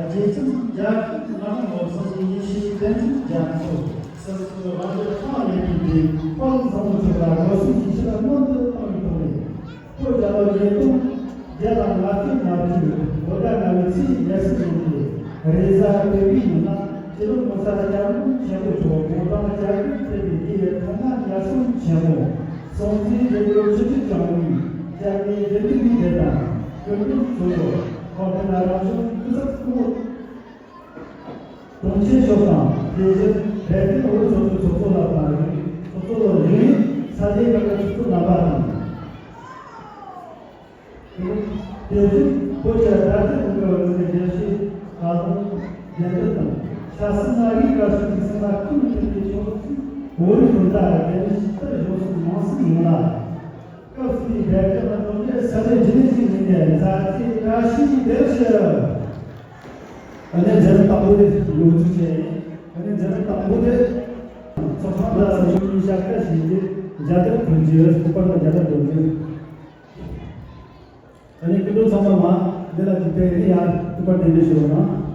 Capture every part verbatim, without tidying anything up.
རྗེ་བཙུན་རྒྱལ་ཁབ་ཀྱི་མ་ཎི་བོར་སོགས་ཀྱི་ཡེ་ཤེས་བསྟན་འཛིན་རྒྱ་མཚོ་སོ་སོའི་དབང་སྒྱུར་ཐོག་ལས་པའི་དེ་དཔལ་བཟང་པོ་མཆོག་ལ་སྒོ་གསུམ་གྱི་ཕྱིར་སྔོན་དུ་བཏང་བའི་ཐོག་ནས། བོད་རྒྱལ་ལོ་ཉིས་སྟོང་བརྒྱ་དང་ལྔ་བཅུ་ང་དྲུག་བོད་ཟླ་ལྔ་པའི་ཚེས་ཉེར་གསུམ་ཉིན་གྱི་རེས་གཟའ་སྤེན་པའི་ཉིན་ལ་སྤྱི་ནོར་༸གོང་ས་༸སྐྱབས་མགོན་ཆེན་པོ་མཆོག་དགུང་གྲངས་བརྒྱད་དགུ་ཕེབས་པའི་དགེ་བའི་ཐོག་མ་ཡར་སོང་ཆེན་མོ་སྲོང་བཙན་སྒྲེན་པའི་ཆུ་བཞི་བྱང་བའི་རྒྱལ་བའི་དགེ་འདུན་པའི་སྡེ་དང་སྐུ་མགྲོན་ཚོ་ཁོ་ཐེ་ན་རང་བྱུང་སྐུ་ཚབ་སྐུ་ངོ་དྲུང་ཆེ་མཆོག་དང་དེ་བཞིན་བོད་དོན་བོད་ཚོགས་པའི་ཚོགས་གཙོ་ལགས་དང་ཚོགས་གཙོ་ལགས་རིང་ས་གནས་ཁག་གི་ཚོགས་གཙོ་རྣམ་པ་དང་། དེ་བཞིན་བོད་ཀྱི་དར་རྒྱས་གོང་འཕེལ་ལ་དམིགས་པའི་རྒྱལ་སྤྱིའི་བཀའ་དགོངས་རྒྱུན་འཁྱོངས་དང་ཆབ་སྲིད་ནང་རིག་པ་ཞིག་གི་སེམས་ལ་ཀུན་མཁྱེན་གྱི་ཕྱོགས་བོད་རིགས་སྤུན་ཟླ་རྒན་ཞིག་ལྟར་གཞོན་སུ་མང་སུ་ཡོང་ལ། སྐབས་སུ་བའི་བོད་ཀྱི་ལ་དོན་གྱི་ས་གནས་རྒྱུན་ལས་ཀྱི་མི་སྣའི་མཛའ་བརྩེ་བཀྲ་ཤིས་བདེ་ཞུ། ཨ་ནི་འཛིན་རིམ་དང་པོ་དེ་ཡོངས་རྫོགས་བྱས། ཨ་ནི་འཛིན་རིམ་དང་པོ་དེ་ཚོགས་ཁང་ལ་སོགས་ཀྱི་ཤར་ཁ་ཞིག་གིས་རྒྱ་དར་ཕུལ་རྒྱུ། སྐུ་པར་ལ་རྒྱ་དར་འདོན་རྒྱུ། ཨ་ནི་སྐུ་མགྲོན་ཚང་མ་མ་འདི་ལ་དེ་དེ་ནི་ཡང་སྐུ་པར་འདོན་རྒྱུ་ཞུ་རོགས་གནང་།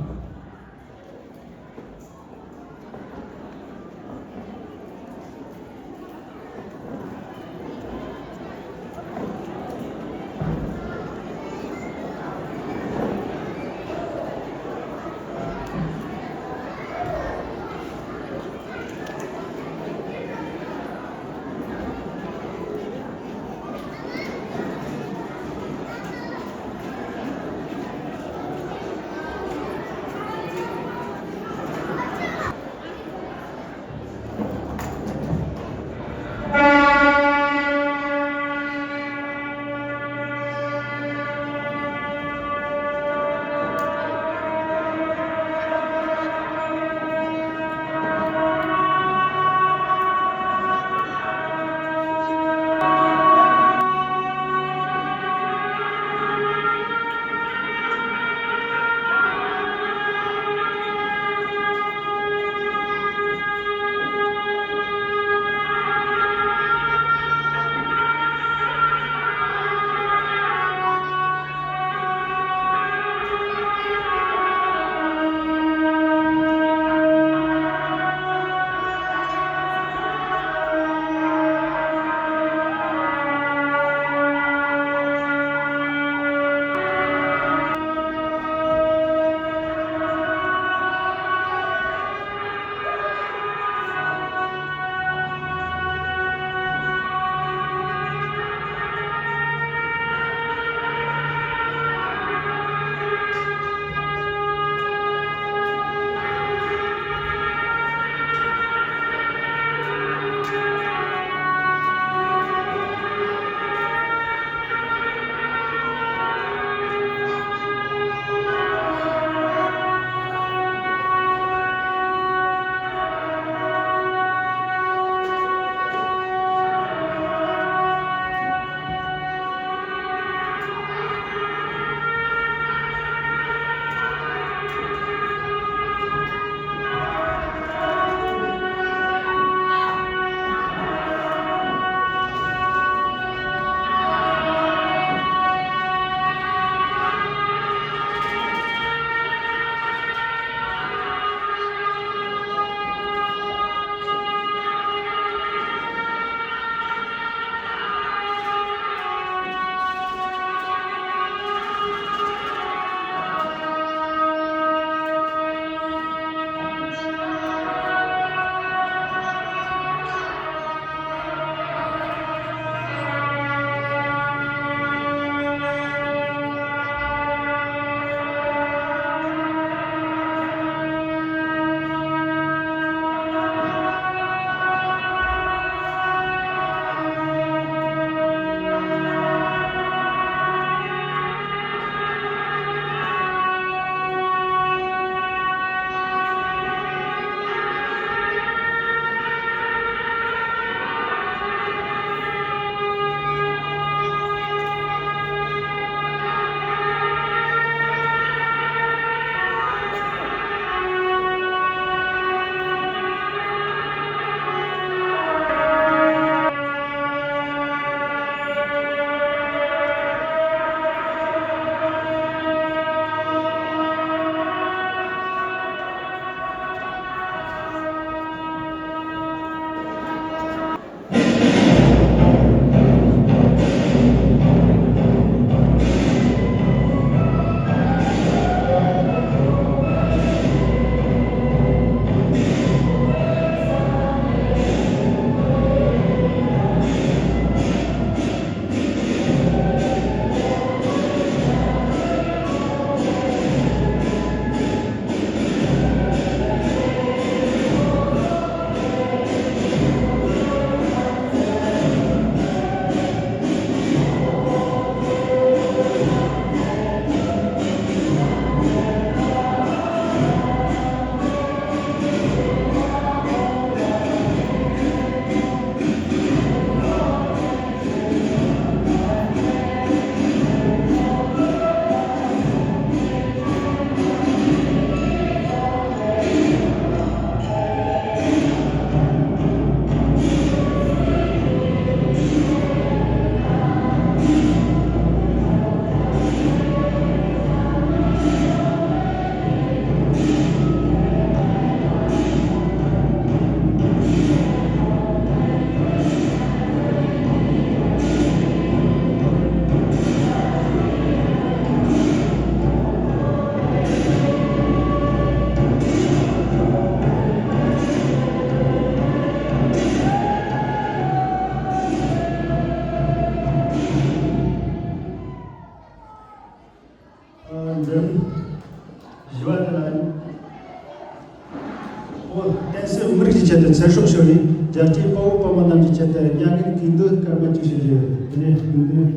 བསྟན་སྲིད་མི་རིགས་ཀྱི་ཆེད་དུ་ཚེ་སྲོག་ཤོར་བའི་རྒྱལ་གཅེས་དཔའ་བོ་དཔའ་མོ་རྣམས་ཀྱི་ཆེད་དུ་མྱ་ངན་གུས་འདུད་སྐར་མ་བཅུ་ཞིག་ཡོད། དེ་ནས་གུས་འདུད་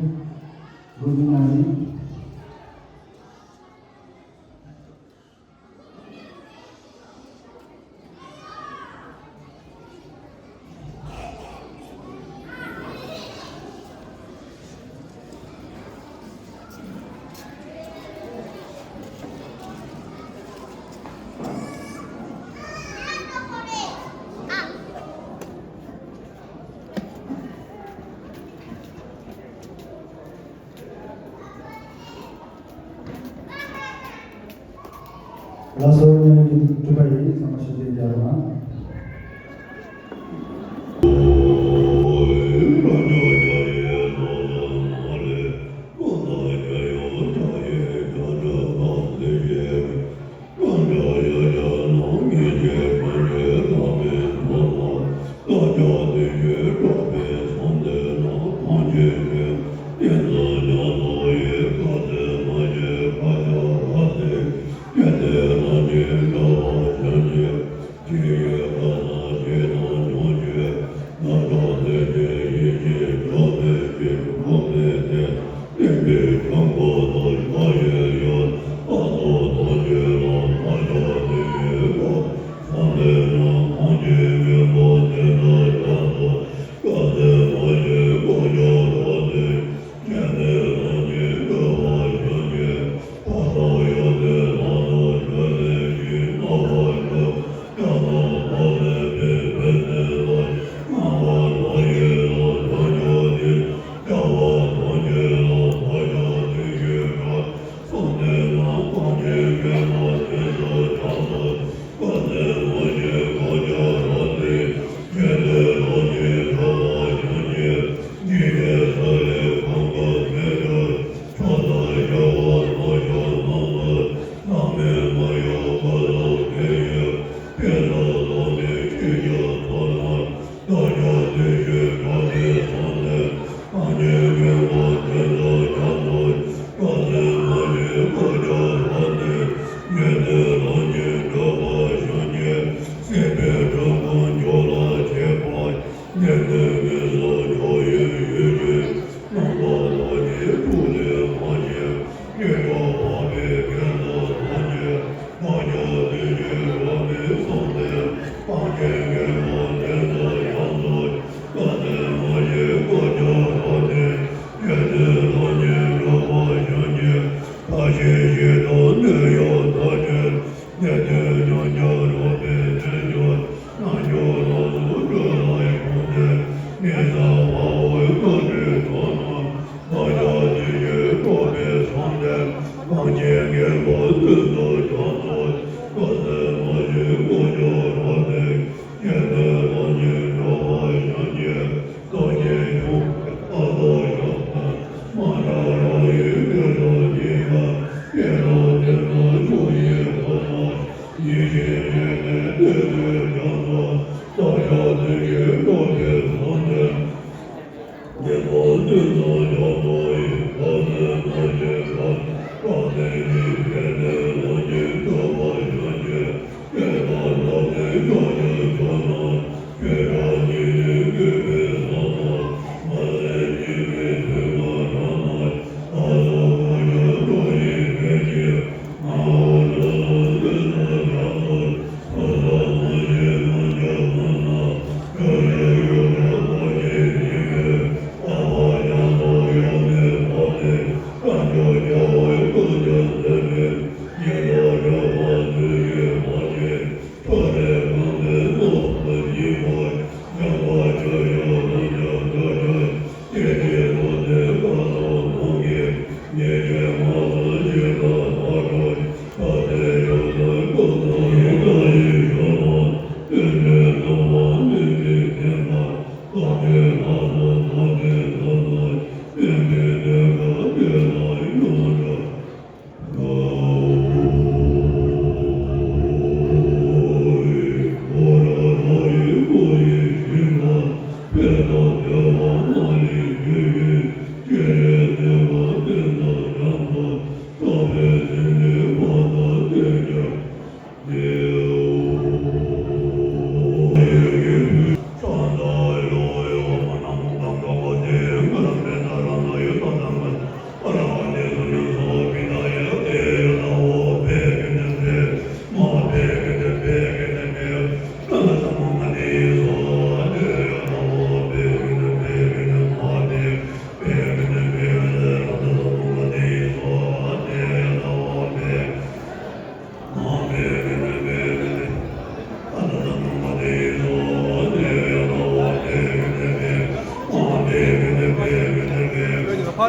འབུལ་རྒྱུ་གནང་ཡིན། ལགས་སོ། མཉམ་མེད་ཀྱི་སྤྲུལ་པ་ཡིས་ཚང་མ་ཞུ་རྒྱུ་རྒྱག་རོགས་གནང་།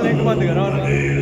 ལེགས་པ་འདུག་རང་རང་།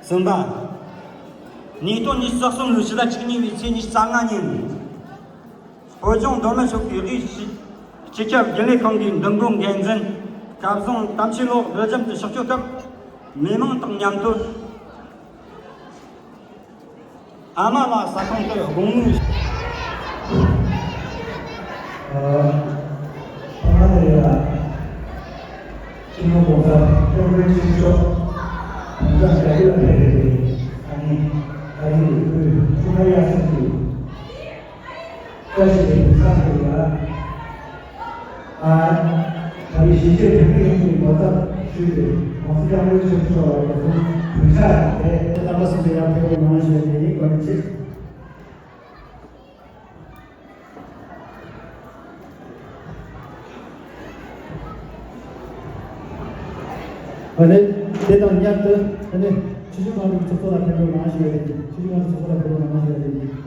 གསུམ་པ། ཉིས་སྟོང་ཉི་ཤུ་རྩ་གསུམ་ལོའི་ཕྱི་ཟླ་བཅུ་གཉིས་པའི་ཚེས་ཉི་ཤུ་རྩ་ལྔ་ཉིན། བོད་ལྗོངས་མདོ་སྨད་ཕྱོགས་ཀྱི་དབུས་སྤྱི་ཁྱབ་རྒྱུན་ལས་ཁང་གི་འདེམས་བསྐོ་འགན་འཛིན་སྐལ་བཟང་དམ་ཆོས་ལགས་འབུལ་འཇམ་དུ་ཕྱག་མཆོད་སྐབས། མི་མང་དང་མཉམ་དུ་ཨ་མ་ལགས་ས་ཁང་དུ་དགོངས་མོལ། ཨ་མ་དེ་ལ་ཅི་མོ་གོང་ས་སྐྱབས་མགོན་ཆེན་པོ་མཆོག་གོང་ས་རྒྱ་ཡུལ་ལ་ཕེབས་པའི་ཨ་ནི་ཨ་རིའི་དབུས་ཁུ་ཁ་ཡ་སེན་གྱི་བཀྲ་ཤིས་པའི་ས་ཁུལ་ལ། ཨ། ད་རེས་གཞིས་བྱེས་བོད་མི་ཡོངས་ཀྱི་ངོ་ཚབ་ཞུས་ཏེ་གོང་ས་སྐྱབས་མགོན་ཆེན་པོ་མཆོག་ལ་འོས་འདེམས་གུས་ཕྱག་དང་འབྲེལ། རྣམ་པ་གསུམ་དུ་ཡང་ཕེབས་པའི་ངོ་ཞུ་བ་དེ་ཡིན། བཀའ་དྲིན་ཆེ། ཨ་ནི་དེ་དང་མཉམ་དུ་ཨ་ནི་ཆུ་བཞི་སྒང་དྲུག་ཚོགས་གཙོ་ལ་ཕེབས་པའི་ངོ་ཞུ་བ་དེ་ཡིན། ཆུ་བཞི་སྒང་དྲུག་ཚོགས་གཙོ་ལ་ཕེབས་པའི་ངོ་ཞུ་བ་དེ་ཡིན།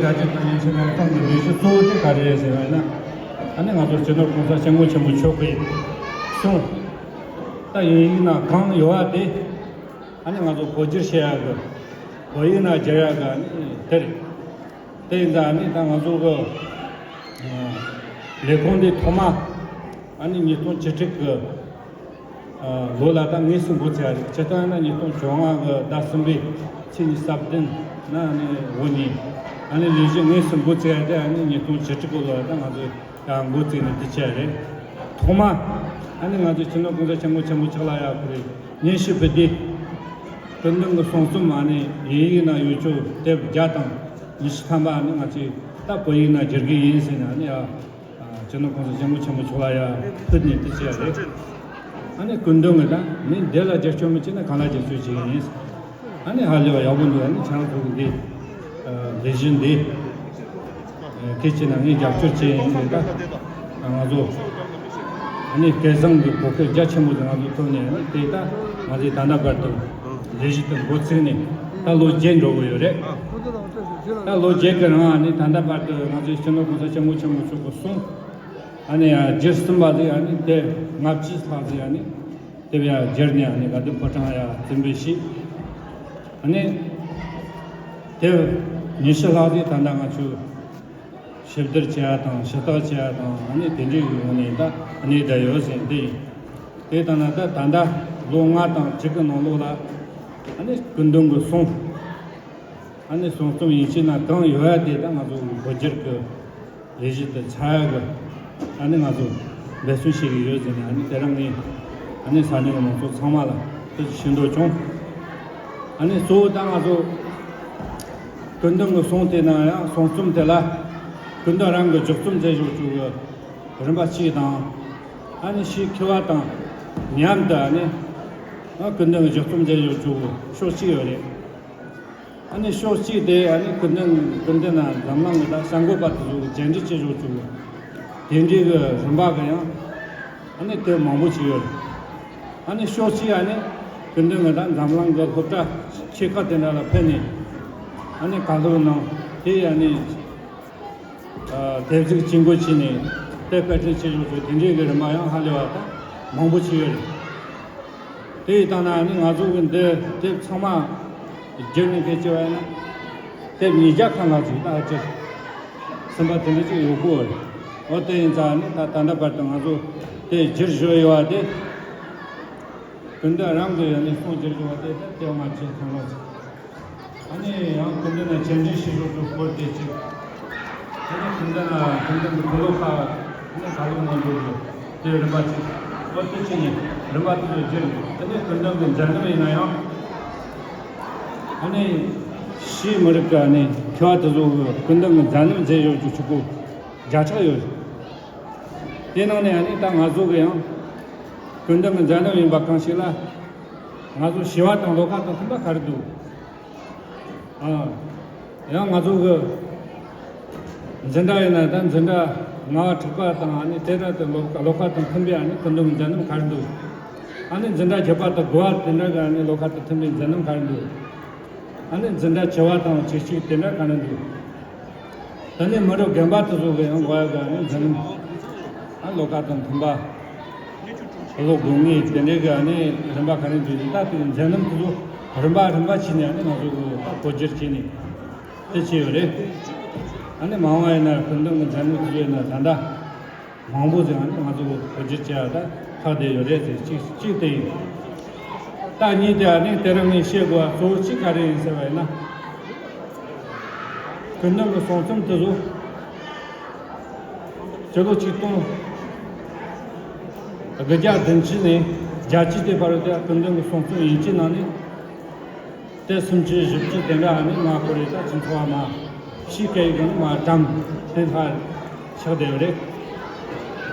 བྱ་རྒྱུ་དང་ཡིན་ཕྱིན་ལ་ཐོག་ནས་ལས་གཞི་གཙོ་བོ་དེ་ག་རེ་རེད་ཟེར་བ་ཡིན་ན། ཨ་ནི་ང་ཚོ་སྤྱི་ནོར་༸གོང་ས་༸སྐྱབས་མགོན་ཆེན་པོ་མཆོག་གིས་གསུངས། ད་དབྱིན་ཡིག་ནང་གང་ཡོད་པ་དེ་ཨ་ནི་ང་ཚོ་བོད་བསྒྱུར་བྱེད་ཡག་གི། བོད་ཡིག་ནང་སྒྱུར་ཡག་གི་ཨ་ནི་དེ་རེད། དེ་ཡིན་ཙང་ཨ་ནི་ད་ང་ཚོ་གི་ལས་ཁུངས་འདི་ཐོག་མ་ཨ་ནི་ཉིས་སྟོང་བཅུ་དྲུག་གི་ལོ་ལ་ད་དངོས་སུ་འགོ་བཙུགས་ཡ་རེད། སྤྱིར་བཏང་ན་ཉིས་སྟོང་བཅོ་ལྔ་གི་ཟླ་གསུམ་པའི་ཚེས་ཉི་ཤུ་རྩ་བདུན་ན་ཨ་ནི་འོ་ནི་ཨ་ནི་ལས་གཞི་དངོས་སུ་འགོ་བཙུགས་ཡ་དེ་ཨ་ནི་ཉིས་སྟོང་བཅུ་དྲུག་གི་ལོ་ལ་ད་ང་ཚོས་ཡང་འགོ་བཙུགས་ནས་དེ་བྱས་རེད། ཐོག་མ་ཨ་ནི་ང་ཚོ་སྤྱི་ནོར་༸གོང་ས་༸སྐྱབས་མགོན་ཆེན་པོ་མཆོག་ལ་ཡ་ཁོ་རེ་སྙན་ཞུ་ཕུལ་དུས། སྐུ་མདུན་གྱི་གསུང་རྩོམ་ཨ་ནི་དབྱིན་ཡིག་ནང་ཡོད་ཆོག་དེབ་བརྒྱ་དང་ཉི་ཤུ་ཐམ་པ་ཨ་ནི་ང་ཚོས་ད་བོད་ཡིག་ནང་བསྒྱུར་གི་ཡིན་ཟེར་ནས་ཨ་ནི་ཡ། སྤྱི་ནོར་༸གོང་ས་༸སྐྱབས་མགོན་ཆེན་པོ་མཆོག་ལ་ཡ་ཕུལ་ནས་དེ་བྱས་རེད། ཨ་ནི་སྐུ་མདུན་གྱིས་ད་ནི་འདི་ལ་རྒྱབ་སྐྱོར་མི་བྱེད་ན་གང་ལ་རྒྱབ་སྐྱོར་བྱེད་ཀྱི་ཡིན། ཨ་ནི་ཧ་ལས་པ་ཡག་པོ་འདུག་ཨ་ནི་ཁྱེད་རང་ཚོ་གི་འདི་ལས་གཞི་འདི་གལ་ཆེ་ན་ངས་རྒྱབ་སྐྱོར་བྱེད་ཡིན་ཟེར། ད་ང་ཚོ་ཨ་ནི་སྐལ་བཟང་གི་བོད་སྐད་རྒྱ་ཆེན་པོ་ཟེར་ང་ཚོ་ཐོབ་ནས་ཨ་ནི་དེ་ད་ང་ཚོས་ད་ལྟ་བར་དུ་ལས་གཞི་དེ་འགོ་ཚུགས་ནས་ད་ལོ་བརྒྱད་འགྲོ་གི་ཡོད་རེད། ད་ལོ་བརྒྱད་ཀྱི་རིང་ཨ་ནི་ད་ལྟ་བར་དུ་ང་ཚོའི་སྤྱི་ནོར་༸གོང་ས་༸སྐྱབས་མགོན་ཆེན་པོ་མཆོག་གི་གསུང་ཨ་ནི་ཡང་བསྒྱུར་ཟིན་པ་ཟིག་ཨ་ནི་དེབ་ལྔ་བཅུ་ལྷག་ཟིག་ཨ་ནི་དེབ་ཡང་བསྒྱུར་ནས་ཨ་ནི་ག་དུས་ཕོ་བྲང་ཡང་རྩོམ་སྤེལ་བྱས། ཨ་ནི་དེབ་ཉི་ཤུ་ལྷག་ཟིག་ད་ལྟ་ང་ཚོས་ཞིབ་བསྡུར་བྱེད་ཡ་དང་ཞུ་དག་བྱེད་ཡ་དང་ཨ་ནི་དེ་འདྲའི་ངོས་ནས་ད་གནས་བསྡད་ཡོད་ཟེར་འདི་ཡིན། དེ་ལྟ་ན་ད་ད་ལྟ་ལོ་ལྔ་དང་གཅིག་གི་ནང་ལོགས་ལ་ཨ་ནི་སྐུ་མདུན་གྱི་གསུང་ཨ་ནི་གསུང་རྩོམ་ཡིན་གཅིག་ན་གང་ཡོད་ཡ་དེ་ད་ང་ཚོ་བོད་བསྒྱུར་གྱི་ལས་གཞི་དེ་ཚར་ཡ་གི་ཨ་ནི་ང་ཚོ་འབད་བརྩོན་བྱེད་ཀྱི་ཡོད་ཟེར་ནས་ཨ་ནི་དེ་རིང་ངས་ཨ་ནི་ས་གནས་ཀྱི་མང་ཚོགས་ཚང་མ་ལ་དེ་ཞུ་འདོད་བྱུང་། ཨ་ནི་གཙོ་བོ་ད་ང་ཚོ་སྐུ་མདུན་གྱི་གསུང་དེ་ནང་ཡང་གསུང་རྩོམ་དེ་ལ་སྐུ་མདུན་རང་གི་སྒྱུ་རྩོམ་མཛད་བཞག་བཅུག་གི་རིམ་པ་གཅིག་དང་། ཨ་ནི་ཕྱིའི་མཁས་པ་དང་མཉམ་དུ་ཨ་ནི་ཨ་སྐུ་མདུན་གྱི་སྒྱུ་རྩོམ་མཛད་བཞག་བཅུག་གི་ཕྱོགས་གཅིག་ཡོད་རེད། ཨ་ནི་ཕྱོགས་གཅིག་དེ་ཨ་ནི་སྐུ་མདུན་སྐུ་མདུན་ན་འཛམ་གླིང་གི་ད་གསར་འགོད་པ་དེ་ཚོ་གི་བཅར་འདྲི་བྱེད་ཆོག་ཆོག་གི་དེ་འདྲའི་གི་རིམ་པ་གི་ཡང་ཨ་ནི་དེ་མང་པོ་ཞིག་ཡོད་རེད། ཨ་ནི་ཕྱོགས་གཅིག་ཨ་ནི་སྐུ་མདུན་གི་ད་འཛམ་གླིང་གི་སློབ་གྲྭ་ཆེ་ཁག་དེ་འདྲ་ལ་ཕེབས་ནས་ཨ་ནི་བཀའ་སློབ་གནང་དེ་ཨ་ནི། དེབ་གཟིགས་ཅི་འགོད་བྱས་ནས་དེབ་དཔར་སྐྲུན་བྱེད་ཆོག་ཆོག་དེ་འདྲའི་གི་རིམ་པ་ཡང་ཧ་ལས་པ་དང་མང་པོ་ཞིག་ཡོད་རེད། དེ་ཡི་སྟེང་ན་ནི་ང་ཚོ་གི་འདི་དེབ་ཚང་མ་བསྒྱུར་ནས་སྐད་ཆ་བ་ཡིན་ན་དེབ་ཉིས་བརྒྱ་ཁ་ལྷག་ཅིག་ད་ཅིག་ཟིན་པ་དེ་འདྲ་ཅིག་ཡོད་དགོས་རེད། འོ་དེ་ཡིན་ཙང་ནི་ད་ད་ལྟ་བར་དུ་ང་ཚོ་དེ་བསྒྱུར་བཞག་ཡོད་པ་དེ་སྐུ་མདུན་རང་གི་ཡང་ནི་གསུང་བསྒྱུར་བཞག་པ་དེ་ད་དེབ་ལྔ་བཅུ་ཐམ་པ་ཅིག་ཨ་ནི་ཡང་སྐུ་མདུན་ལ་བཅར་འདྲི་ཞུ་ཆོག་ཆོག་སྐོར་དེ་གཅིག་ཨ་ནི་སྐུ་མདུན་ལ་སྐུ་མདུན་གྱི་གོ་ལོག་ཁག་ཨ་ནི་ག་ལུགས་གནང་རྒྱུ་རེད་དེ་རིམ་པ་གཅིག་འོ་དེ་བྱས་ནས་རིམ་པ་དེ་ཚོ་བསྒྱུར། ཨ་ནི་སྐུ་མདུན་གྱི་མཛད་རྣམ་ཡིན་ན་ཡང་ཨ་ནི་ཕྱིའི་མི་རིགས་ཀྱི་ཨ་ནི་མཁས་པ་དེ་ཚོ་གི་སྐུ་མདུན་གྱི་མཛད་རྣམ་མཛད་ཡོད་རྒྱུ་ཆོག་གོ་བརྒྱ་ཕྲག་ཡོད་རེད། དེ་ནང་ནས་ཨ་ནི་ད་ང་ཚོ་གི་ཡང་སྐུ་མདུན་གྱི་མཛད་རྣམ་ཡིན་པ་གང་ཞིག་ལ་ང་ཚོ་བྱིས་པ་དང་ལོ་ཁ་དང་མཐུན་པ་ག་རེ་འདུག་ཨ། ཡང་ང་ཚོ་གི་འཛིན་གྲྭ་ཡིན་ན་ད་འཛིན་གྲྭ་ལྔ་པ་དྲུག་པ་དང་ཨ་ནི་དེ་འདྲ་དེ་ལོ་ལོ་ཁ་དང་མཐུན་པའི་ཨ་ནི་སྐུ་མདུན་གྱི་མཛད་རྣམ་ག་རེ་འདུག་ཨ་ནི་འཛིན་གྲྭ་བརྒྱད་པ་དང་དགུ་པ་དེ་འདྲ་གི་ཨ་ནི་ལོ་ཁ་དང་མཐུན་པའི་མཛད་རྣམ་ག་རེ་འདུག་ཨ་ནི་འཛིན་གྲྭ་བཅུ་པ་དང་བཅུ་གཅིག་དེ་འདྲ་ག་རེ་འདུག་ད་ནི་མི་རབས་རྒན་པ་དེ་ཚོ་གི་ཡང་དགོས་ཡ་གི་ཨ་ནི་མཛད་རྣམ་ཨ་ལོ་ཁ་དང་མཐུན་པ། ལོ་དགུ་ངེས་དེ་འདྲའི་གི་ཨ་ནི་རིམ་པ་ག་རེ་འདུག་ད་དེ་མཛད་རྣམ་དེ་ཚོ་རིམ་པ་རིམ་པ་བྱས་ནས་ཨ་ནི་ང་ཚོ་གི་ད་བོད་བསྒྱུར་བྱས་ནས་དེ་བྱས་ཡོད་རེད། ཨ་ནི་མ་འོངས་པ་ཡིན་ན་སྐུ་མདུན་གྱི་མཛད་རྣམ་དེ་ཚོ་ཡིན་ན་ད་ལྟ་མང་པོ་ཞིག་ཨ་ནི་ང་ཚོ་གི་བོད་བསྒྱུར་བྱས་ཡ་ད་ཁག་བསྡད་ཡོད་རེད་ཟེར་གཅིག་གཅིག་དེ་ཡིན། ད་གཉིས་དེ་ཨ་ནི་དེ་རིང་ངས་བཤད་དགོས་པ་གཙོ་བོ་གཅིག་ག་རེ་ཡིན་ཟེར་བ་ཡིན་ན། སྐུ་མདུན་གྱི་གསུང་རྩོམ་དེ་ཚོ་སྤྱི་ལོ་ཆིག་སྟོང་དགུ་བརྒྱ་བདུན་ཅུ་ནས་བརྒྱད་ཅུ་དེ་བར་དུ་སྐུ་མདུན་གྱི་གསུང་རྩོམ་ཡིན་གཅིག་ནང་ནས་དེབ་སུམ་ཅུ་བཞི་བཅུ་དེ་འདྲ་ཨ་ནི་མ་ཁོ་རེ་ད་ཁྱེད་ཚོ་བ་མ་ཕྱིའི་སྐད་ཡིག་ནང་མ་གྲངས་དེ་ལྷག་ཆགས་བསྡད་ཡོད་རེད།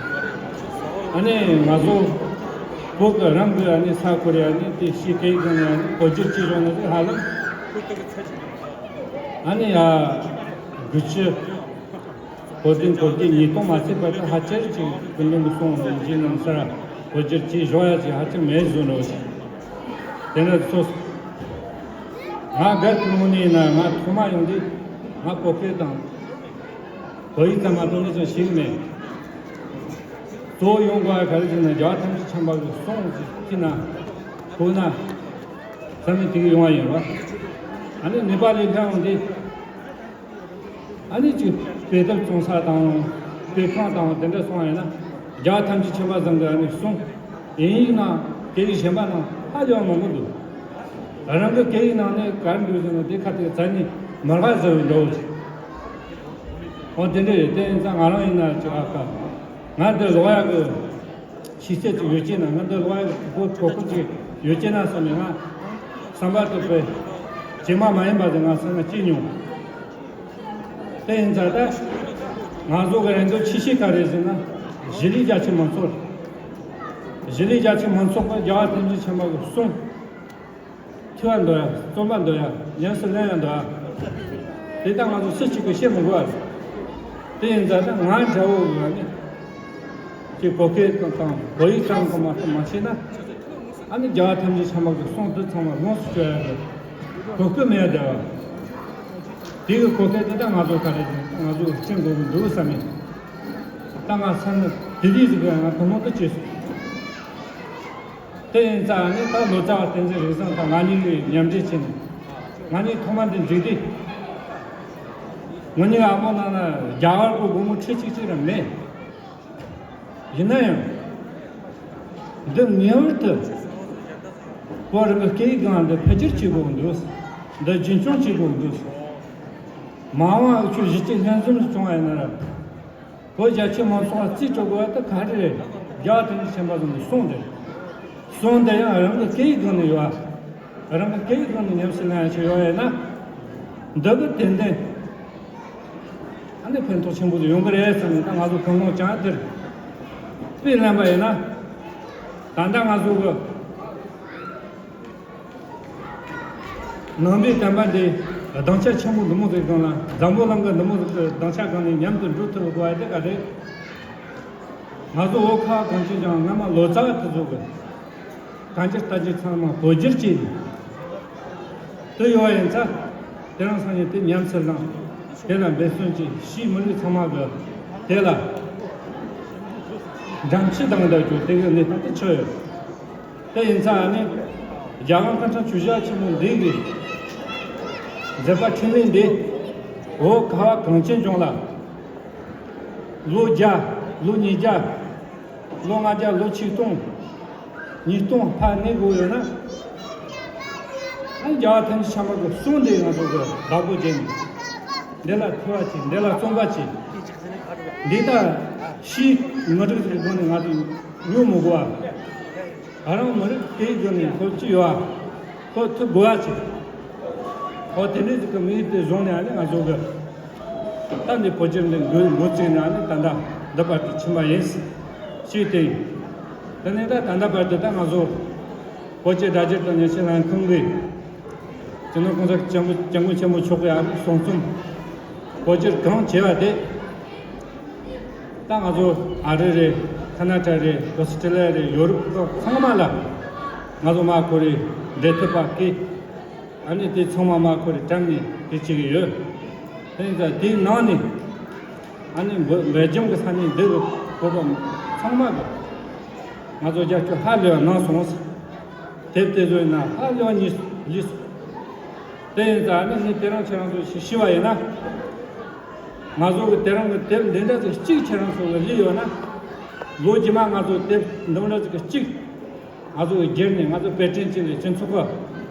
ཨ་ནི་ང་ཚོ་བོད་ཀྱི་རང་གི་ཨ་ནི་ས་ཁོ་རེ་ཨ་ནི་དེ་ཕྱིའི་སྐད་ཡིག་ནང་ཨ་ནི་བོད་བསྒྱུར་བྱས་ཡོང་ན་དེ་ཧ་ལམ་ཨ་ནི་ཡ་དགུ་བཅུ། གོ་བདུན་གོ་བརྒྱད་ཉིས་སྟོང་མ་ཚད་པར་དུ་ཧ་ཅང་ཅིག་སྐུ་མདུན་གྱི་གསུང་རིན་ཆེན་རྣམ་གསར་བོད་བསྒྱུར་གྱིས་བཞག་ཡ་ཅིག་ཧ་ཅང་མེད་བཟོ་འདྲ་བོ་ཞིག་དེ་འདྲ་ཚོ། ང་སྒེར་གྱི་ངོས་ནས་ཡིན་ན་ང་ཐོག་མ་ཡོང་དུས་ ང་བོད་སྐད་དང་བོད་ཡིག་ཙམ་མ་གཏོགས་ནས་ཀྱང་ཤེས་ཀྱི་མེད། གཙོ་བོ་ཡོང་དགོས་པ་ག་རེ་ཟེར་ན། རྒྱལ་བ་ཐམས་ཅད་མཁྱེན་པ་གི་གསུང་ཅིག་ཁྱེད་ན་གོ་ན་བསམ་ནས་དེ་གི་ཡོང་བ་ཡིན་རོ། ཨ་ནི་ནེ་པ་ལི་ལྷན་འདི་ཨ་ནི་ཅིག་དཔེ་དེབ་བཙོང་ས་དང་དཔེ་ཁང་དང་དེ་འདྲ་སོང་བ་ཡིན་ན། རྒྱལ་བ་ཐམས་ཅད་མཁྱེན་པ་ཚང་གི་ཨ་ནི་གསུང་དབྱིན་ཡིག་ནང་སྐད་ཡིག་གཞན་པ་ནང་ཧ་ལས་པ་མང་པོ་འདུག། རང་གི་སྐད་ཡིག་ནང་ནས་ག་རེ་འདུག་ཟེར་ན། དེ་ཁ་ཐུག་རྩ་ནས་མ་རེད་ཟེར་བའི་འདྲ་བོ་ཞིག། འོ་དེ་འདྲ་ཡོད། དེ་ཡིན་ཙང་ང་རང་ཡིན་ན་ཅིག་ཨ་ཁ་ང་འདི་ལོག་ཡག་གི་ཤེས་ཚད་ཅིག་ཡོད་ཀྱི་ན། ང་འདི་ལོག་ཡག་གི་གོ་གོ་སྐབས་ཅིག་ཡོད་ཀྱི་ན་བསམ་ནས། ང་བསམ་པ་དེ་དཔེ་ཇེ་མང་མ་ཡིན་པ་དེ་ང་བསམ་ན་སྐྱེས་མྱོང་། དེ་ཡིན་ཙང་ད་ང་ཚོ་གི་རེ་འདོད་ཆེ་ཤོས་ག་རེ་ཟེར་ན། གཞིས་ལུས་རྒྱ་ཆེ་མང་ཚོགས། གཞིས་ལུས་རྒྱ་ཆེ་མང་ཚོགས་ཀྱིས་རྒྱལ་བ་ཐམས་ཅད་མཁྱེན་པ་གི་གསུང་ཐོས་པར་འདོད་ཡ། རྩོམ་པར་འདོད་ཡ། ཉམས་སུ་ལེན་ཡ་འདོད་ཡ། དེ་ད་ང་ཚོ་སུ་གཅིག་གིས་བཤད་མི་དགོས་པ་རེད། དེ་ཡིན་ཙང་ད་ང་འདྲ་བོ་གི་ནི་ཅིག་བོད་སྐད་དང་བོད་ཡིག་ཙམ་གྱིས་མ་གཏོགས་མ་ཤེས་ན། ཨ་ནི་རྒྱལ་བ་ཐམས་ཅད་མཁྱེན་པ་གི་གསུང་དེ་ཚང་མ་ལོངས་སུ་སྤྱོད་ཡ་གི་གོ་སྐབས་མེད་བསྡད་པ། དེ་གི་གོ་སྐབས་དེ་ད་ང་ཚོ་ག་རེ་ང་ཚོ་སྤྱོད་དགོས་ཀྱི་འདུག་བསམ་ནས། ད་ང་བསམ་ན་དེ་དུས་ཟིག་གི་ང་དོ་སྣང་དུ་བྱས་སོང་། དེ་ཡིན་ཙང་ནི་ད་ལོ་ཙཱ་བ་བསྟན་འཛིན་རིག་བཟང་དང་ང་གཉིས་ཀྱིས་མཉམ་འབྲེལ་བྱས་ནས། ང་གཉིས་ཐོག་མ་འདི་འཛུགས་དུས། ང་གཉིས་ཀྱི་ཨ་མོ་ནང་ན་རྒྱ་གར་གྱི་སྒོར་མོ་ཁྲི་གཅིག་གཅིག་རང་མེད། ཡིན་ན་ཡང་། འདི་ངེས་པར་དུ་བོད་རང་གི་སྐད་ཡིག་སྒང་འདི་འཕེལ་འགྱུར་བྱེད་དགོས་འདུག། འདི་རྒྱུན་འཁྱོངས་བྱེད་དགོས་འདུག། མ་འོངས་པ་ཆོས་གཞི་རྩའི་ལྷན་འཛོམས་སུ་བྱུང་བ་ཡིན་ན་ར། བོད་རྒྱ་ཆེ་མང་ཚོགས་ལ་རྩིས་སྤྲོད་དགོས་པ་དེ་ག་རེ་རེད། རྒྱལ་བ་དེ་ནི་ཆེན་པོ་ཟིན་པའི་གསུང་དེ། གསུང་དེ་ཡང་རང་གི་སྐད་ཡིག་སྒང་ནས་ཡོད་པ། རང་གི་སྐད་ཡིག་སྒང་ནས་ཉམས་སུ་ལེན་ཡ་ཆེ་ཡོད་ཡིན་ན། འདི་གི་ཏན་ཏན་ཨ་ནི་ཕན་ཐོགས་ཆེན་པོ་ཡོང་གི་རེད་བསམ་ནས། ད་ང་ཚོ་གང་གང་ཅང་དེར་དཔེ་ལེན་པ་ཡིན་ན། ད་ལྟ་ང་ཚོ་གི་ནང་པའི་བསྟན་པ་འདི་སྡིངས་ཆ་ཆེན་པོ་འདི་མོ་ཟིག་སྒང་ལ། འཛམ་བུ་གླིང་གི་འདི་མོ་ཟིག་གི་སྡིངས་ཆ་སྒང་ནས་མཉམ་དུ་འགྲོ་ཐུབ་དགོས་པ་དེ་ག་རེད། ང་ཚོ་བོད་ཁ་བ་གངས་ཅན་ལྗོངས་སྔ་མ་ལོ་ཙཱ་བ་དེ་ཚོ་གི་གང་ཅི་ལྟ་ཅི་ཚང་མ་བོད་བསྒྱུར་བྱས་ནས། དེ་ཡོད་ཡིན་ཙང་། དེ་རིང་སང་ཉིན་དེ་ཉམས་སུ་བླངས། དེ་ལ་འབད་བརྩོན་བྱས། ཕྱིའི་མི་རིགས་ཚང་མ་གི་དེ་ལ་འགྲེམས་ཅི་བཏང་བསྡད་རྒྱུ་དེ་གི་གནས་སྟངས་དེ་ཆགས་ཡོད། དེ་ཡིན་ཙང་ནི། རྒྱལ་དབང་སྐུ་ཕྲེང་བཅུ་བཞི་པ་ཆེན་པོ་འདི་གི་མཛད་པ་འཕྲིན་ལས་འདི་བོད་ཁ་བ་གངས་ཅན་ལྗོངས་ལ་ལོ་བརྒྱ། ལོ་ཉིས་བརྒྱ། ལོ་ལྔ་བརྒྱ། ལོ་ཆིག་སྟོང་། ཉིས་སྟོང་ཕར་གནས་དགོས་ཡོད་ན། ཨ་ནི་རྒྱལ་བ་ཐམས་ཅད་མཁྱེན་པ་གི་གསུང་འདི་ང་ཚོ་གི་བདག་པོ་བྱས་ནས། འདི་ལ་ཐོས་པ་བྱས། འདི་ལ་བརྩོན་པ་བྱས། འདི་ལྟར་ཕྱིའི་མི་རིགས་ཀྱི་སྒོ་ནས་ང་ཚོ་ཉོ་མི་དགོས་པ། ང་རང་མི་རིགས་སྐད་ཡིག་སྒང་ནས་ཁོ་ཅི་ཡོད་ཨ། ཁོ་ཐུབ་དགོས་ཨ་ཅིག། ཁོ་དེ་འདྲའི་ཅིག་གི་དམིགས་ཡུལ་དེ་བཟུང་ནས་ཨ་ནི་ང་ཚོ་གི་ད་འདི་བོད་སྤྱི་འདི་འགོ་འགོ་བཙུགས་ནས་ཨ་ནི་ད་ལྟ་འདི་བར་དུ་ཕྱིན་པ་ཡིན་ཞིག་དེ་ཡིན། དེ་ནས་ད་ད་ལྟ་བར་དུ་ད་ང་ཚོ་བོད་ཀྱི་སྒྲ་སྒྱུར་དང་ཉམས་ཞིབ་ལྷན་ཁང་གིས་སྤྱི་ནོར་༸གོང་ས་༸སྐྱབས་མགོན་ཆེན་པོ་མཆོག་གི་ཨ་ནི་གསུང་རྩོམ་བོད་སྒྱུར་གང་བྱས་པ་དེ། ད་ང་ཚོ་ཨ་རི་རེད། ཁ་ན་ཌ་རེད། ཨོ་སི་ཀྲི་ལི་ཡ་རེད། ཡོ་རོབ་ཁག་ཚང་མ་ལ་ང་ཚོ་མར་ཁོ་རེ་འབྲེལ་མཐུད་པ་སྐད། ཨ་ནི་དེ་ཚང་མ་མར་ཁོ་རེ་བཀྲམ་ནས་དེ་བྱེད་ཀྱི་ཡོད། དེ་ཡིན་ཙང་དེའི་ནང་ནས་ཨ་ནི་བོད་བོད་ལྗོངས་ཀྱི་ས་གནས་འདི་གི་བོད་པ་ཚང་མ་གི་ང་ཚོ་རྒྱབ་སྐྱོར་ཧ་ལས་པ་གནང་སོང་། དེབ་དེ་ཚོ་ཡིན་ན་ཧ་ལས་པ་ཉིས་ལི་སོང་། དེ་ཡིན་ཙང་ནི་ངས་དེ་རིང་ཁྱེད་རང་ཚོ་ཞིག་ཞུས་པ་ཡིན་ན། ང་ཚོ་གི་དེ་རིང་གི་དེབ་འདི་འདྲ་ཅིག་གཅིག་ཁྱེད་རང་ཚོ་གི་ལི་ཡོད་ན། ལོ་རྗེས་མ་ང་ཚོ་དེབ་འདི་འདྲ་ཅིག་གཅིག་ང་ཚོ་གི་སྒེར་ནས་ང་ཚོ་པེ་ཅིན་ཅིག་ལས་སྤྱི་ཚོགས་ཀྱི་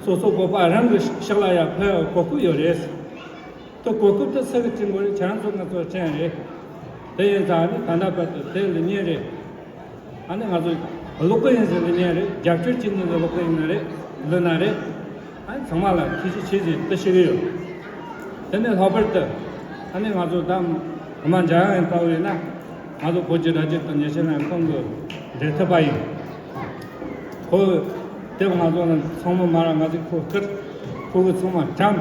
སོ་སོ་བོད་པ་རང་གི་ཕྱག་ལ་ཡར་ཕུལ་གོ་སྐབས་ཡོད་རེད། དེ་གོ་སྐབས་དེ་སུ་གི་བྱིན་དགོས་རེད། ཁྱེད་རང་ཚོ་ང་ཚོ་བྱིན་རེད། དེ་ཡིན་ཙང་ནི་ད་ལྟ་བར་དུ་དེབ་ལི་ཉན་རེད། ཨ་ནི་ང་ཚོ་ཀློག་གི་ཡིན་ཟེར་ལི་ཉན་རེད། རྒྱབ་སྐྱོར་བྱེད་ནི་ཟེར་ཀློག་གི་ཡིན་ན་རེད། ལི་ན་རེད། ཨ་ནི་ཚང་མ་ལ་ཐུགས་རྗེ་ཆེ་ཟེར་དེ་ཞུ་གི་ཡོད། དེ་ནས་ལྷག་པར་དུ་ཨ་ནི་ང་ཚོ་ད་ཨ་མ་འཇམ་དབྱངས་ཡིན་ལྟ་བུ་ཡིན་ན། ང་ཚོ་བོད་ཀྱི་སྒྲ་སྒྱུར་དང་ཉམས་ཞིབ་ལྷན་ཁང་གི་འབྲེལ་མཐུད་པ་ཡིན། ཁོ་དེབ་ང་ཚོ་ལ་ཚང་མ་མ་ར་ང་ཚོས་ཁོ་བསྐུར། ཁོ་གི་ཚང་མ་བཀྲམ།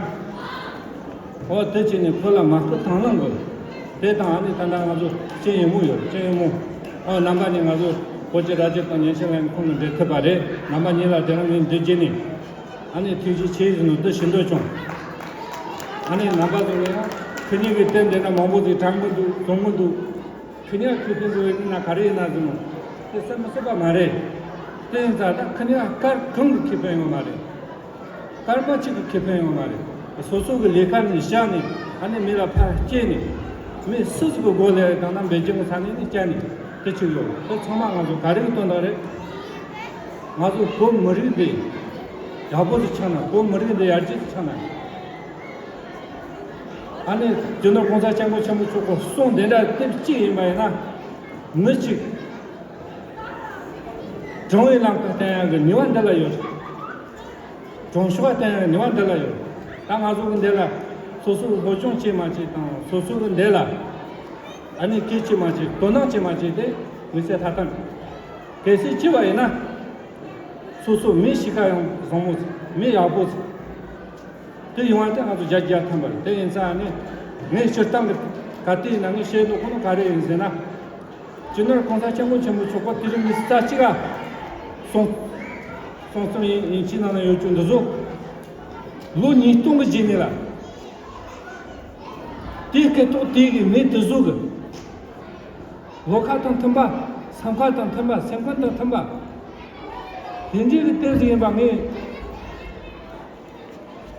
ཨོ་དེ་བྱས་ནས་ཁོ་ལ་མ་སྐུལ་དང་བླངས་དགོས། དེ་དང་ཨ་ནི་ད་ལྟ་ང་ཚོ་སྐྱེས་ཡིན་མོ་ཡོད། སྐྱེས་ཡིན་མོ། ཨོ་རྣམ་པ་གཉིས་ང་ཚོ་བོད་ཀྱི་སྒྲ་སྒྱུར་དང་ཉམས་ཞིབ་ལྷན་ཁང་གི་འབྲེལ་མཐུད་པ་རེད། རྣམ་པ་གཉིས་ལ་དེ་རིང་ངས་འདི་བརྒྱུད་ནས་ཨ་ནི་ཐུགས་རྗེ་ཆེ་ཟེར་ནོ་འདི་ཞུ་འདོད་བྱུང་། ཨ་ནི་རྣམ་པ་ཚོ་ལ་ཡང་ ཁོ་གཉིས་ཀྱི་དེབ་འདི་ན་མང་པོ་ཞིག་དྲངས་གི་འདུག། བཟོ་གི་འདུག། ཁོ་གཉིས་ཁེ་ཕན་བཟོ་བའི་ནང་ག་རེ་ཡིན་ན་ཟེར་ནོ། དེ་བསམ་མི་སྲིད་པ་མ་རེད། དེ་ཡིན་ཙང་ད་ཁོ་གཉིས་སྐར་གང་གི་ཁེ་ཕན་ཡོད་མ་རེད། སྐར་མ་གཅིག་གི་ཁེ་ཕན་ཡོད་མ་རེད། སོ་སོ་གི་ལས་ཀ་ནས་བཞག་ནས་ཨ་ནི་མི་ལ་ཕར་སྐྱེལ་ནས། མི་སུ་ཟིག་གི་སྒོ་ལས་དང་ན་འབད་བརྩོན་ས་ནས་ནི་བསྐྱལ་ནས་དེ་ཆུ་ཡོད། དེ་ཚང་མ་ང་ཚོ་ག་རེ་གི་དོན་དག་རེད། ང་ཚོ་བོད་མི་རིགས་འདི་ཡག་པོ་ཞིག་ཆགས་ན། བོད་མི་རིགས་འདི་ཡར་རྒྱས་ཞིག་ཆགས་ན། ཨ་ནི་རྒྱུ་ནོར་གོང་ས་སྐྱབས་མགོན་ཆེན་པོ་མཆོག་གི་གསུང་དེ་འདྲ་དེབ་གཅིག་ཡིན་པ་ཡིན་ན། མི་གཅིག་དྲང་བའི་ལམ་ཁ་བསྟན་ཡག་གི་ནུས་པ་འདི་ལ་ཡོད། དྲང་ཕྱོགས་བསྟན་ཡག་གི་ནུས་པ་འདི་ལ་ཡོད། ད་ང་ཚོ་གི་འདི་ལ་སོ་སོ་གི་སློབ་སྦྱོང་བྱེད་མ་བྱེད་དང་། སོ་སོ་གི་འདི་ལ་ཨ་ནི་སྐད་ཆ་བྱེད་མ་བྱེད། དོ་སྣང་བྱེད་མ་བྱེད་དེ་མི་ཚེ་ཐ་དད། གལ་སྲིད་བྱས་པ་ཡིན་ན། སོ་སོ་མི་གཤིས་ཀ་ཡང་བཟང་མོ་ཟིག། མི་ཡག་པོ་ཟིག། དེ་ཡོང་བ་དེ་ང་ཚོ་རྒྱ་རྒྱ་ཐམ་པ་རེད། དེ་ཡིན་ཙང་ནི་ངས་སྤྱིར་བཏང་གི་ག་དུས་ཡིན་ན་ངས་བཤད་འདོད་ཁོ་ན་ག་རེ་ཡིན་ཟེར་ན། སྤྱི་ནོར་གོང་ས་སྐྱབས་མགོན་ཆེན་པོ་མཆོག་པ་དེ་རིང་ཉི་ཤུ་རྩ་གཅིག་ག་གསུང་གསུང་རྩོམ་ཡིན་ཡིན་གཅིག་ནང་ན་ཡོད་རྒྱུ་འདི་ཚོ་ལོ་ཉིས་སྟོང་གི་རྗེས་ནས་ལ། དེའི་སྐད་ཐོག་དེའི་གི་མི་དེ་ཚོ་གི་བློ་ཁ་དང་མཐུན་པ། བསམ་ཁ་དང་མཐུན་པ། སེམས་ཁམས་དང་མཐུན་པ། དེ་འདྲའི་གི་དེབ་ཟིག་ཡིན་པ་ངས་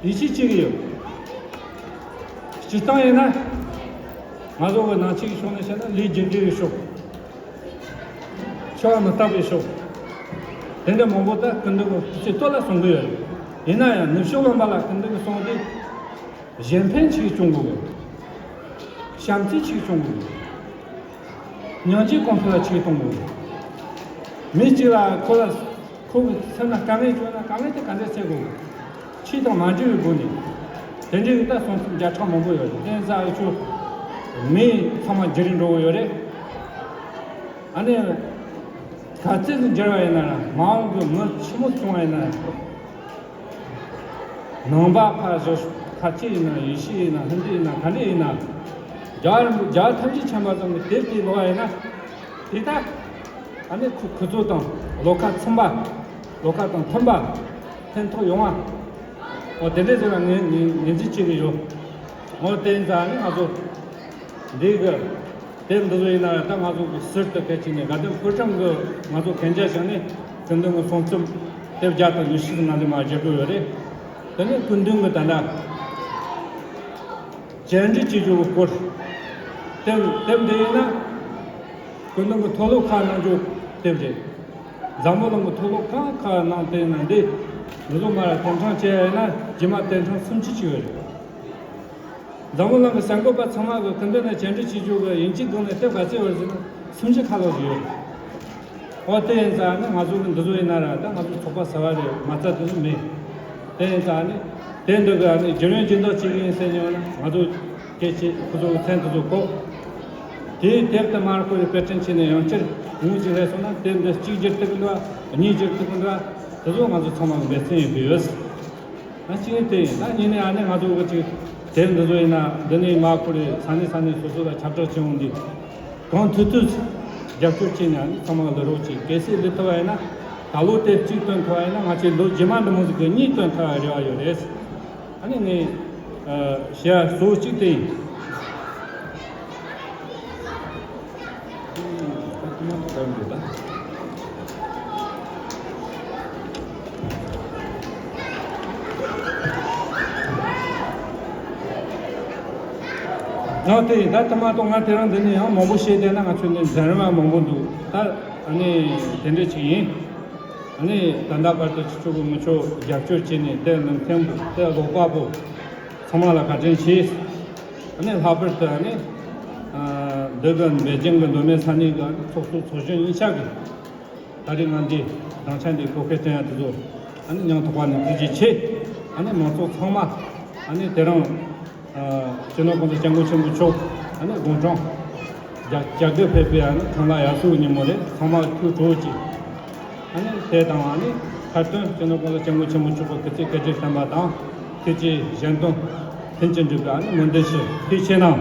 ཡིད་ཆེས་བྱེད་ཀྱི་ཡོད། སྤྱིར་བཏང་ཡིན་ན། ང་ཚོ་གི་ནང་ཆོས་ཀྱི་ཕྱོགས་ནས་བཤད་ན་ལས་རྒྱུ་འབྲས་ཀྱི་ཕྱོགས། འཆི་བ་མི་རྟག་པའི་ཕྱོགས། དེ་འདྲ་མང་པོ་ད་སྐུ་མདུན་གྱི་སྐུ་ཚེ་སྟོད་ལ་གསུང་གི་ཡོད་རེད། ཡིན་ན་ཡང་ནུབ་ཕྱོགས་ལ་མ་ལ་སྐུ་མདུན་གྱི་གསུང་དེ། གཞན་ཕན་ཅིག་སྐྱོང་དགོས། བྱམས་བརྩེ་ཅིག་སྐྱོང་དགོས། སྙིང་རྗེ་གོང་འཕེལ་ལ་ཅིག་གཏོང་དགོས། མི་གཅིག་ལ་ཁོ་ལ་ཁོ་གི་སེམས་ལ་དཀའ་ངལ་བྱུང་ན་དཀའ་ངལ་དེ་ག་འདྲ་སེལ་དགོས། ཆོས་དང་མ་འབྲེལ་བའི་སྒོ་ནས། དེ་འདྲའི་ད་གསུང་རྩོམ་བརྒྱ་ཕྲག་མང་པོ་ཡོད་རེད། དེ་ཚོ་ཨ་ཆུ་མི་ཚང་མ་བརྗེ་རེས་འགྲོ་གི་ཡོད་རེད། ཨ་ནི་ག་ཚོད་ཀྱི་འགྱུར་བ་ཡིན་ན་ར། མ་འོངས་ཀྱི་མི་ཆེན་མོ་བྱུང་བ་ཡིན་ན་ར། ནང་པ་ཕར་བཞག་ཤོག། ཁ་ཆེ་ཡིན་ན་ཡེ་ཤུ་ཡིན་ན་ཧིན་དུ་ཡིན་ན་ག་འདྲ་ཡིན་ན། རྒྱལ་རྒྱལ་ཐམས་ཅད་མཁྱེན་པ་ཚང་གི་དེབ་དེ་ཀློག་པ་ཡིན་ན། དེ་ལྟར་ཨ་ནི་ཁོ་ཁོ་ཚོ་དང་བློ་ཁ་མཚུངས་པ། བློ་ཁ་དང་མཐུན་པ་ཕན་ཐོགས་ཡོང་བ། འོ་དེ་འདྲ་ཟེར་བ་ངས་ངས་ངོས་འཛིན་བྱེད་ཀྱི་ཡོད། འོ་དེ་ཡིན་ཙང་ཨ་ནི་ང་ཚོ་འདི་གི་དེབ་འདི་ཚོ་ཡིན་ན་ད་ང་ཚོ་གི་ཟུར་དུ་གལ་ཆེ་ནས་དགའ་ལྡན་ཕོ་བྲང་གི་ང་ཚོ་གན་རྒྱ་བཞག་ནས་སྐུ་མདུན་གྱི་གསུང་རྩོམ་དེབ་བརྒྱ་དང་ཉི་ཤུ་ང་ཚོས་མ་བརྒྱབ་དགོས་ཡོད་རེད། དེ་ནས་སྐུ་མདུན་གྱི་ད་ལྟ་བཅར་འདྲི་བྱེད་རྒྱུ་གི་སྐོར། དེབ་དེབ་འདི་ཡིན་ན་སྐུ་མདུན་གྱི་མཐོ་སློབ་ཁག་གནང་རྒྱུ་དེབ་རེད། འཛམ་བུ་གླིང་གི་མཐོ་སློབ་གང་ག་ནང་བལྟས་ན་འདི་འདི་ཚོ་མར་དེབ་ཚང་བཅས་ཡིན་ན་རྗེས་མ་དེབ་ཚང་སུམ་ཅུ་ཅིག་ཡོད་རེད། འཛམ་བུ་གླིང་གི་གསར་འགོད་པ་ཚང་མ་གི་སྐུ་མདུན་ནས་བཅར་འདྲི་བྱེད་རྒྱུ་གི་དབྱིན་ཇིའི་སྒང་ནས་དེབ་ག་ཚོད་ཡོད་ཟེར་ན་སུམ་ཅུ་ཁ་ལོ་ཞིག་ཡོད། འོ་དེ་ཡིན་ཙང་ནི་ང་ཚོ་གི་འདི་ཚོ་ཡིན་ན་ར་ད་ང་ཚོ་ཚོགས་པ་གསར་བ་རེད། མ་རྩ་དེ་ཚོ་མེད། དེ་ཡིན་ཙང་ནི་དེ་འདི་གི་ནི་རྒྱུན་ལས་རྒྱུན་ལྡོག་བྱེད་ཀྱི་ཡིན་ཟེར་མྱོང་ན་ང་ཚོ་སྐད་ཆ་ཁོ་ཚོ་གི་མཚན་དེ་ཚོ་གོ། དེའི་དེབ་དེ་མར་ཁོ་རེ་དཔེ་སྐྲུན་བྱས་ནས་ཡང་བསྐྱར་ངོས་ཀྱི་རེད་སོང་ན་དེབ་འདི་གཅིག་བསྒྱུར་ཐུབ་ཀྱི་འདུག་ག་གཉིས་བསྒྱུར་ཐུབ་ཀྱི་འདུག་ག་དེ་ཚོ་ང་ཚོ་ཚང་མ་གི་འབད་བརྩོན་ཡོད་དགོས་ཡོད། ང་གཅིག་ནས་དེ་ཡིན། ད་གཉིས་ནས་ཨ་ནི་ང་ཚོ་གི་ཅིག་དེབ་འདི་ཚོ་ཡིན་ན་འདི་ནས་མར་ཁོ་རེ་ས་གནས་ས་གནས་སོ་སོ་ལ་ཁྱབ་བསྒྲགས་བྱེད་འོང་དུས་གང་ཐུབ་ཐུབ་རྒྱབ་སྐྱོར་བྱས་ནས་ཨ་ནི་ཚང་མ་ལ་རོགས་བྱེད། གལ་སྲིད་ལས་ཐུབ་པ་ཡིན་ན་ད་ལོ་དེབ་གཅིག་བཏོན་ཐུབ་པ་ཡིན་ན་ང་ཚོས་ལོ་རྗེས་མ་འདི་མོ་ཟིག་གི་གཉིས་བཏོན་ཐུབ་པའི་རེ་བ་ཡོད་རེད། ཨ་ནི་ངས་ཞེས་གཙོ་བོ་གཅིག་དེ་ཡིན། ང་དེ་ད་ཐ་མ་ཐོག་ང་དེ་རིང་འདི་ནས་ཡང་མང་པོ་བཤད་བསྡད་ན་ང་ཚོ་ནས་འཛིན་རིམ་མང་པོ་འདུག། ད་ཨ་ནི་དེ་འདྲ་ཅིག་ཡིན། ཨ་ནི་ད་ལྟ་བར་དུ་ཁྱེད་ཚོ་གི་མི་ཆོག་རྒྱབ་སྐྱོར་བྱས་ནས་དེ་ལུང་ཐེམ་དེ་ལོག་པ་པོ་ཚང་མ་ལ་བཀའ་དྲིན་ཆེ། ཨ་ནི་ལྷག་པར་དུ་ཨ་ནི་འདི་གི་པེ་ཅིང་གི་མདོ་སྨད་ས་གནས་གི་ཚོགས་གཙོ་ཚོགས་གཞོན་གཉིས་ཆ་གི་ད་རེས་ང་འདི་སྡིངས་ཆ་འདི་གོ་སྐབས་བསྟན་ཡ་དེ་ཚོ་ཨ་ནི་སྙིང་ཐག་པ་ནས་ཐུགས་རྗེ་ཆེ། ཨ་ནི་མང་ཚོགས་ཚང་མ་ཨ་ནི་དེ་རིང་སྤྱི་ནོར་གོང་ས་སྐྱབས་མགོན་ཆེན་པོ་མཆོག་ཨ་ནི་དགུང་གྲངས་བརྒྱ་བརྒྱད་ཕེབས་པའི་ཨ་ནི་འཁྲུངས་ལྷ་དབྱར་གསོལ་གྱི་ཉིན་མོ་རེད། ཚང་མ་ཐུགས་སྤྲོ་གཅིག། ཨ་ནི་དེ་དང་ཨ་ནི་མཐའ་དོན་སྤྱི་ནོར་གོང་ས་སྐྱབས་མགོན་ཆེན་པོ་མཆོག་གི་སྐུ་ཚེ་བསྐལ་བརྒྱར་བརྟན་པ་དང་། སྐུ་ཚེ་གཞན་དོན་ལྷུན་གྱིས་འགྲུབ་པའི་ཨ་ནི་སྨོན་འདུན་ཞུ། ཐུགས་རྗེ་གནང་།